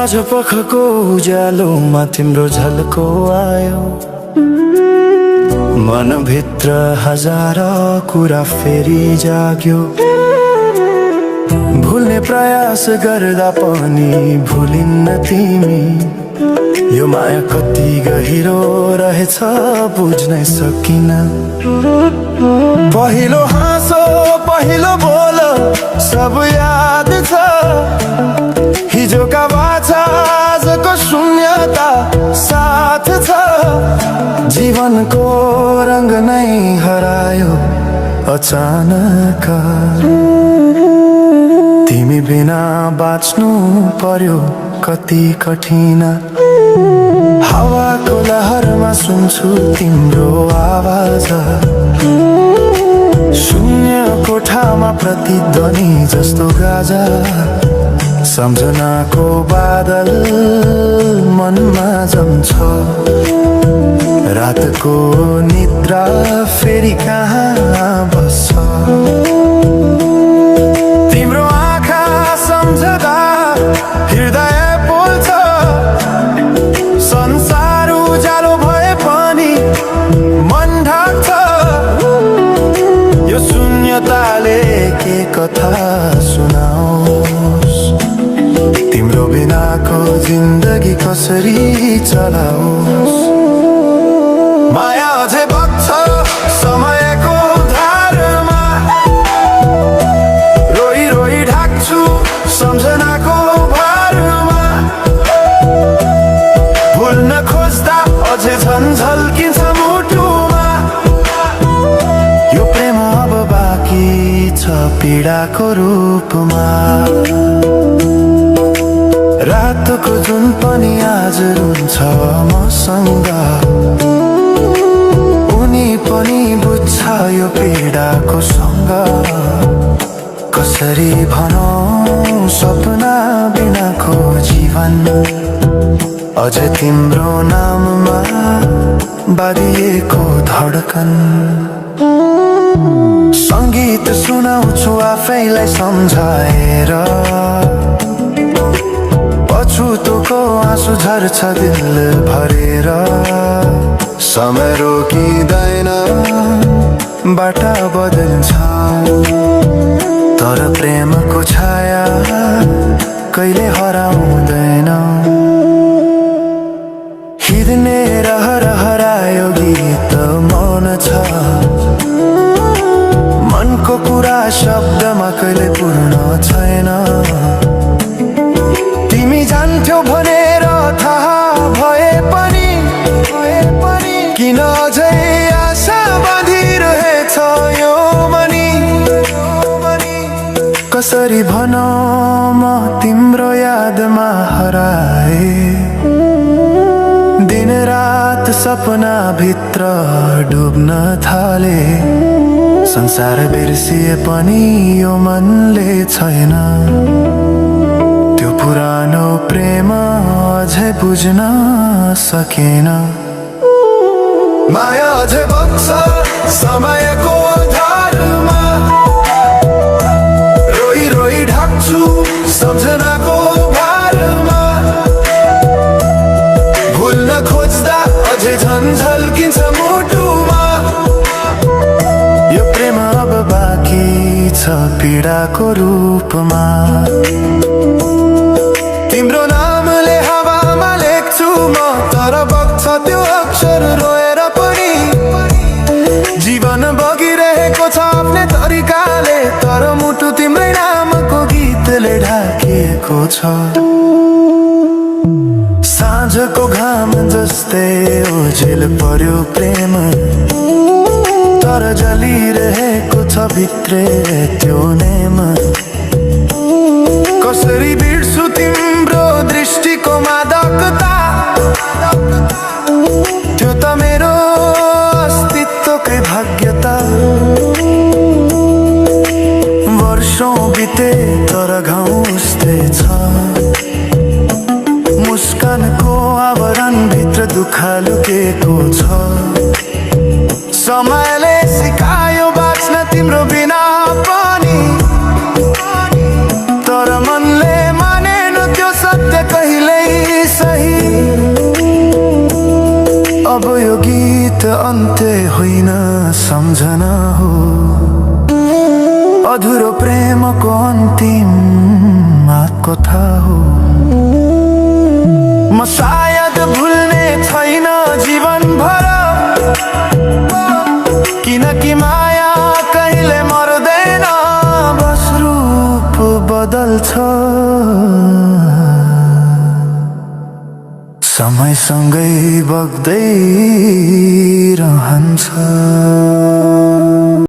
साँझ पखको उज्यालोमा तिम्रो झल्को आयो, मनभित्र हजार कुरा फेरि जाग्यो। भुल्ने प्रयास गर्दा पनि भुलिन्न तिमी, यो माया कति गहिरो रहेछ बुझ्नै सकिन। पहिलो हाँसो पहिलो बोल सब याद छ, हिजोका बाछा आजको शून्यता साथ छ। जीवनको रंग नै हरायो अचानक, तिमी बिना बाँच्नु पर्यो कति कठिन। हावाको लहरमा सुन्छु तिम्रो आवाज, शून्य कोठामा प्रतिध्वनि जस्तो गाजा। सम्झनाको बादल मनमा जम्छ, रातको निद्रा फेरि कहाँ बस्छ। तिम्रो आँखा सम्झदा हृदय पोल्छ, संसार उज्यालो भए पनि मन ढाक्छ। यो शून्यताले के कथा सुनाओस्, तिम्रो बिनाको जिन्दगी कसरी चलाओस्। माया अझै बग्छ समयको धारमा, रोई रोई ढाक्छु सम्झनाको भारमा। भुल्न खोज्दा अझै झन् झल्किन्छ मुटुमा, यो प्रेम अब बाँकी छ पीडाको रूपमा। रातको जुन पनि आज रुन्छ मसँग, उनी पनि बुझ्छ यो पीडाको सँग। कसरी भनौं सपना बिनाको जीवन, अझै तिम्रो नाममा बाँधिएको धड्कन। संगीत सुनाउँछु आफैलाई सम्झाएर, पछुतोको आँसु झर्छ दिल भरेर। समय रोकिँदैन बाटा बदल्छ, तर प्रेमको छाया कहिले हराउँदैन। हिँड्ने रहर हरायो गीत मौन छ, मनको कुरा शब्दमा कहिले पूर्ण छैन। तिमी जान्थ्यौ भनेर थाहा भए पनि किन अझै आशा बाँधिरहेछ यो मनी। कसरी भनौं म तिम्रो यादमा हराए, दिन रात सपना भित्र डुब्न थाले। संसार बिर्सिए पनि यो मनले छैन, त्यो पुरानो प्रेम अझै बुझ्न सकेन। माया अझै बग्छ समयको धारमा, रोई रोई ढाक्छु सम्झनाको भारमा। भुल्न खोज्दा अझै झन् झल्किन्छ मुटुमा, यो प्रेम अब बाँकी छ पीडाको रूपमा। तिम्रो नामले हावामा लेख्छु म, तर बग्छ त्यो अक्षर रोएर पनि। जीवन बगिरहेको छ आफ्नै तरिकाले, तर मुटु तिम्रै नामको गीतले ढाकिएको छ। साँझको घाम जस्तै ओझेल पर्यो प्रेम, तर जलिरहेको छ भित्रै त्यो नेम। कसरी बिर्सु तिम्रो दृष्टिको मादकता, त्यो त मेरो अस्तित्वकै भाग्यता। वर्षौं बिते तर घाउ उस्तै छ, मुस्कानको आवरण भित्र दुःख लुकेको छ। समयले सिकायो बाँच्न तिम्रो बिना पनि, तर मनले मानेन त्यो सत्य कहिल्यै अन्त्य होइन सम्झना हो अधुरो प्रेमको अन्तिम कथा हो म सायद भुल्ने छैन जीवन भर किनकि माया कहिले मर्दैन बस रूप बदल्छ समयसँगै बग्दै रहन्छ